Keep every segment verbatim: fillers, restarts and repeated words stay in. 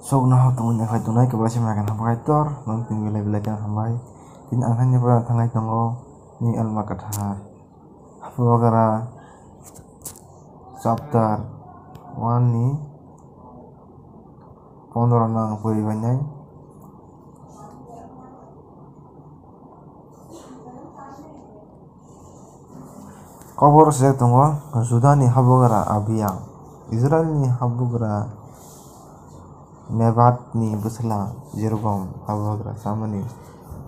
Chokno tongwi naphai tongnai kwbangma se makan hambai tor, nang tini belai belai khe hambai. Tini ang thani pura thanglai tongo ni alma kwthar. Habugra chapter one ni pondro no ang pori bainai. Kokborok sijak tongo, Judani habugra Abia, Israilni habugra Nebatni bwsla Jeroboam habugra chamani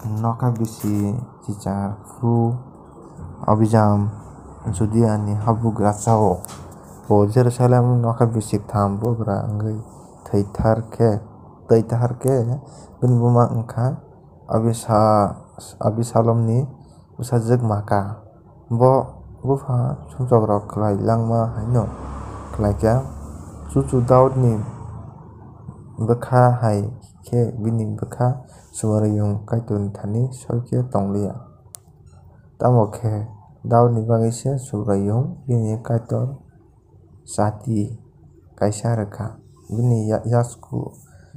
nokha bisi chichar phuru Abijam Judiani habugra chao. Bo Jerusalem nokha bisi tham bugra wngwi thwi thar khe, twi thar khe bini buma wngkha Abisa-, Abisalomni bwsajwk Maka. Bo bupha sumsokrok khlai langma haino khlaikha. Chuchu Daudni bwkha hai khe bini bwkha Subraiyung Kaitorni thani soi khe tong liya. Tamo khe Daudni bagwi se Subraiyung bini Kaitor chati kaisa rwkha. Bini ya-, yasku,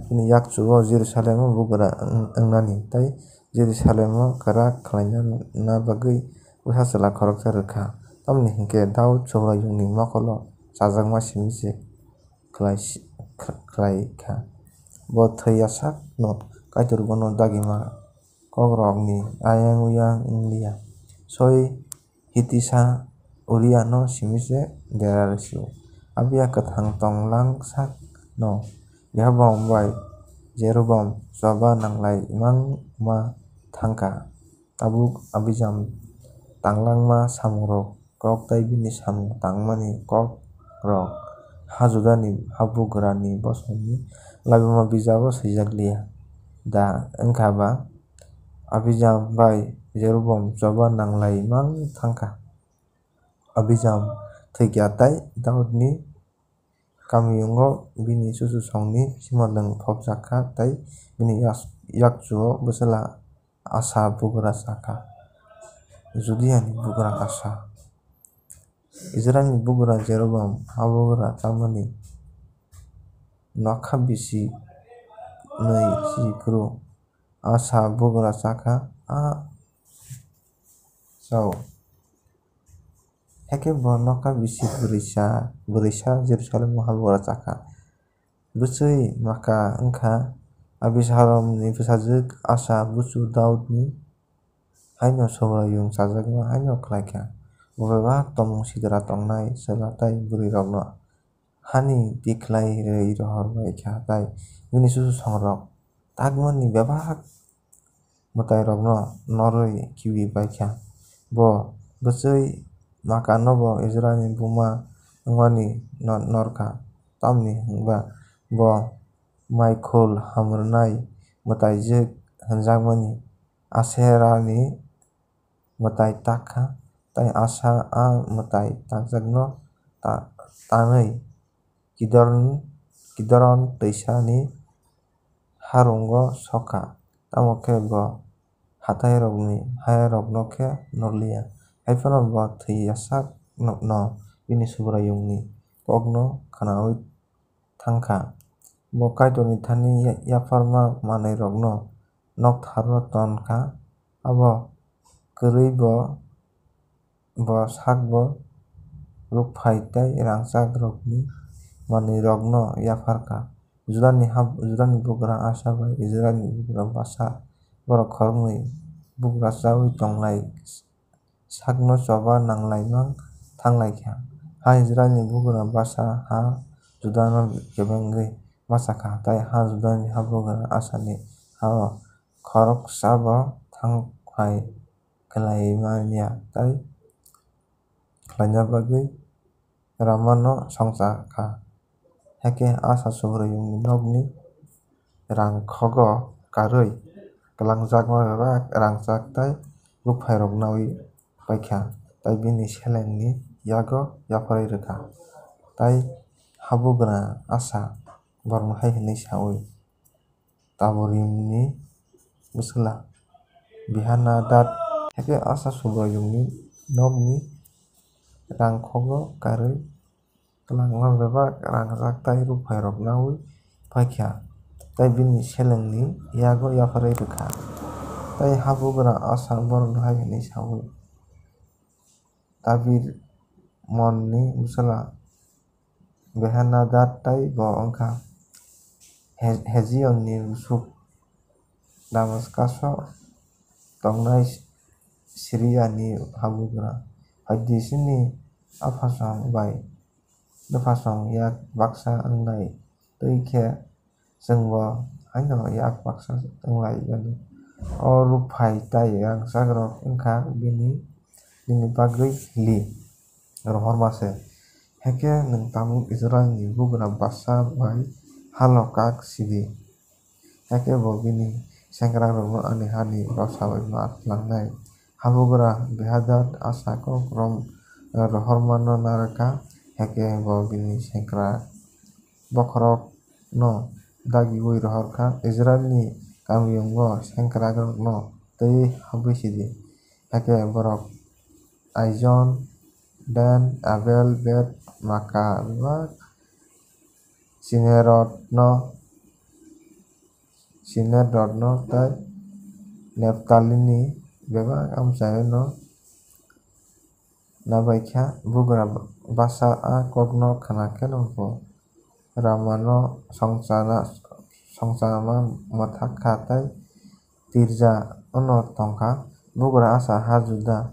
bini yakchu-o Jerusalemo bugra wng-, wngnani tei Jerusalemo kwrak khlaina bagwi bwsa chwla khoroksa rwkha. Tamoni hinkhe Daud Subraiyungni mokolo chajakma simi se khlai si-, kh-, khlai kha. Bo thwi ya sakno Kaitor bono dagima kokrokni ayang uyang wng liya. Soi Hitisa Uriano simi se dera rw sio. Abia kwthang tong lang sakno Jeroboam bai Jeroboam choba nanglai mangma thang kha. Tabuk Abijam tanglangma samungrok kok tei bini samung tangmani kokrok ha Judani habugrani bosongni labima bijabo swijak liya da wngkha ba Abijam bai Jeroboam choba nanglai mang thang kha. Abijam thwi kha tei Daudni kamiyungo bini chuchusongni simorlwng phobjak kha tei bini yas-, yakchu-o bwsla Asa bugra cha kha. Judiani bugra Asa. Israilni bugra Jeroboam habugra chamani nokha bisi nwi si phuru Asa bugra cha kha, a chao. Hakhe bo nokha bisi bwrwisa, bwrwisa Jerusalemo habugra cha kha. Bwswi Maka wng kha Abisalomni bwsajwk Asa, buchu Daudni haino Subraiyung chajakma haino khlai kha. Bo bebak tongmung sidra tongnai chwla tei bwrwirokno hani tikhlai rwi rohor bai kha, tei bini chuchusongrok tangmani bebak mwtairokno norwi kiui bai kha. Bo bwchwi Makanobo Israilni buma wngmani no-, nor kha, tamni hwn ba bo maikhul hamrwnai mwtaijwk hwnjakmani Aserani mwtai tak kha, tei Asa a mwtai takjakno ta-, tanwi Kidron, Kidron twisani harungo sok kha, tamo khe bo hatairokni hayarokno khe nor liya. Hai phano bo thwi ya sakno bini Subraiyungni kokno khnaui thang kha. Bo Kaitorni thani ya-, yapharma manwirokno noktharno ton kha. Abo kwrwi bo, bo sakbo rukphai tei rangchakrokni manwirokno yaphar kha. Judani hab-, Judani bugra Asa bai Israilni bugra Basa, borok khoroknwi bugra chaui tonglai sakno choba nanglai mang thanglai kha. Ha Israilni bugra Basa ha Judano kebengwi bacha kha, tei ha Judani habugra Asani ha-o khoroksa bo thang phai khlai man ya tei khlaina bagwi Ramano songcha kha. Hakhe Asa Subraiyungni nokni rangkhogo karwi kwlangjakma bebak rangchak tei rukphairok naui pai kha, tei bini selengni yago yapharwi rw kha. Tei habugra Asa borokno hai hwnwi saui, Taborimni bwsla Bihanadad. Hakhe Asa Subraiyungni nokni rangkhogo karwi kwlangma bebak rangchak tei rukphairok naui pai kha. tei bini selengni yago yapharwi rw kha. Tei habugra Asa borokno hai hwnwi saui, Tabirmonni bwsla Behenadad tei bo wng kha He-, Hezionni bwswk. Damaskaso tongnai Siriani habugra Hodisini aphasong bai bwphasong yak baksa wngnai twi khe chwngbo haino yak baksa wng lai mano. O rukphai tei rangchakrok wng kha bini, nini bagwi li rohorma se. Hakhe nwng tabuk Israilni bugra Basa bai halo kak si di. Hakhe bo bini sengkrakrokno ani hani bwsa bai ma tlangnai. Habugra Behadad Asa kok rom-, rohormano narwk kha, hakhe bo bini sengkrak bokhorokno dagiui rohor kha, Israilni kamiyungo sengkrakrokno twi habwi si di. Hakhe borok Aijon, Dan, Abel, Bet, Maka bebak Sinerotno, Sinerotno tei Neptalini bebak amchaino nabai kha. Bugra Basa a kokno khna kheno bo Ramano songchana-, songchama mwthak kha tei Tirja ono tong kha. Bugra Asa ha Juda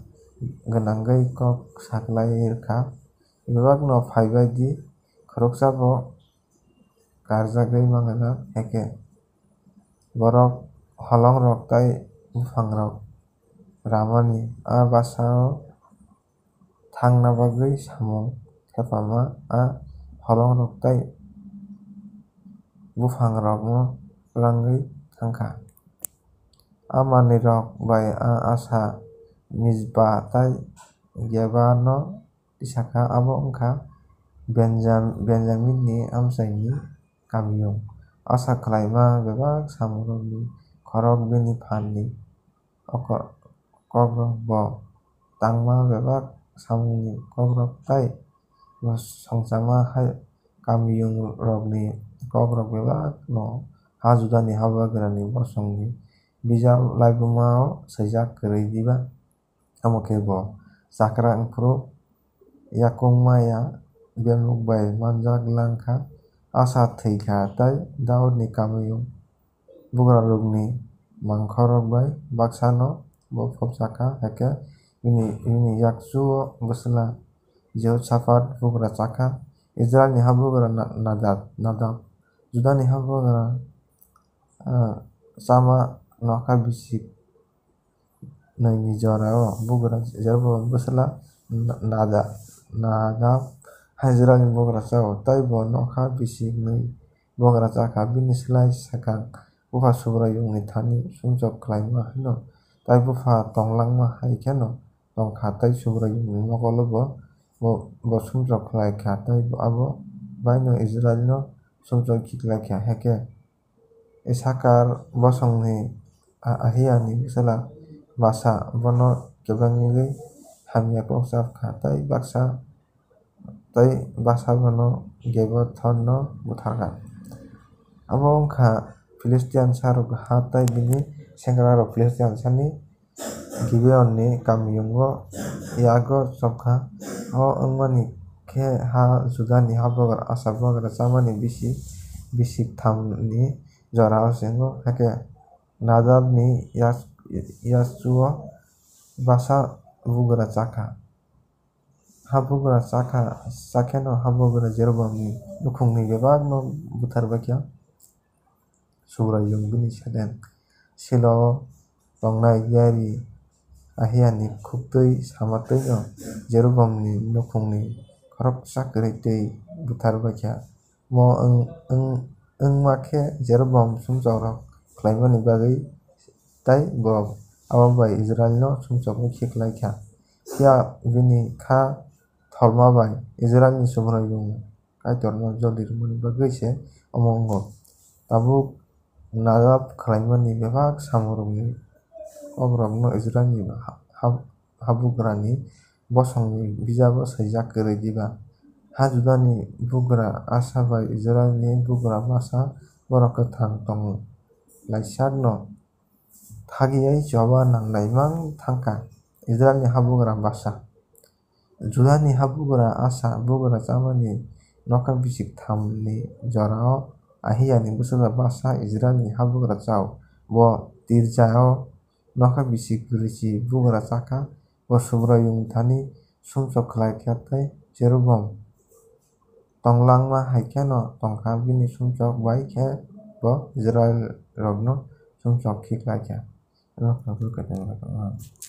gwnangwi kok saklai rw kha. Bebakno phai bai di, khoroksa bo karjagwi mangna, hakhe borok holongrok tei buphangrok ramani a Basao thangna bagwi samung thepama a holongrok tei buphangrokno twlangwi thang kha. A manwirok bai a Asa Mizpa tei Gebano tisa kha, abo wng kha Benjam-, Benjaminni amchaini kamiyung. Asa khlaima bebak samungrokni khorok bini phanni oko-, kokrok, bo tangma bebak samungni kokrok tei bo songchama hai kamiyungrokni kokrok bebakno ha Judani habugrani bosongni bijap laibumao swijak kwrwi diba? Tamo khe bo chakra wngphuru yakung maya bemuk bai manjak lang kha. Asa thwi kha tei Daudni kamiyung bugrarokni mangkhorrok bai baksano bo phobjakha, hakhe bini, bini yakchu-o bwsla Jehosaphat bugra chakha. Israilni habugra Na-, Nadab, Nadab, Judani habugra, ah, Sama nokha bisik nwi ni jora-o bugra Jeroboam bwsla Na-, Nada-, Nadab hai Israilni bugra cha-o, tei bo nokha bisik nwi bugra cha kha. Bini slai swkang bupha Subraiyungni thani sumsok khlaima haino, tei bupha tong langma hai kheno tong kha, tei Subraiyungni mokolo bo, bo, bo sumsok khlai kha, tei abo baino Israilno sumsok khiklai kha. Hakhe Isakar bosongni A-, Ahiani bwsla Basa bono kebengwi hamya kok chap kha, tei baksa, tei Basa bono Gebothonno buthar kha. Abo wng kha Philistiansa rok ha tei bini sengkrakrok Philistiansani Gibeonni kamiyungo yago chopkha. O wngmani khe ha Judani habugra Asa bugra chamani bisi, bisik thamni jorao se wngo. Hakhe Nadabni yas-, yachu-o Basa bugra chakha. Habugra chakha, chakheno habugra Jeroboamni nukhungni bebakno buthar baikha. Subraiyung bini seleng Silo-o tongnai Yari Ahiani khuktwi sama twi'-no Jeroboamni nukhungni khoroksa kwrwi twi buthar baikha. Mo wng-, wng-, wngma khe Jeroboam sumsokrok khlaimani bagwi tei bo abo bai Israilno sumsokwi khiklai kha. Phiya bini kha tholma bai Israilni Subraiyung Kaitorno joli rwmani bagwi se omo wngo. Tabuk Nadab khlaimani bebak samungrokni kokrokno Israilni ha-, ha-, habugrani bosongni bijabo swijak kwrwi diba? Ha Judani bugra Asa bai Israilni bugra Basa borok kwthang tong laisakno thagiui choba nangnai mang thang kha. Israilni habugra bwsa. Judani habugra Asa bugra chamani nokha bisik thamni jorao Ahiyani bwsajla Basa Israilni habugra chao. Bo Tirjao nokha bisik risi bugra cha kha. Bo Subraiyung thani sumsok khlai kha tei Jeroboam tong langma hai kheno tong kha, bini sumsok bai khe bo Israilrokno sumsok khiklai kha.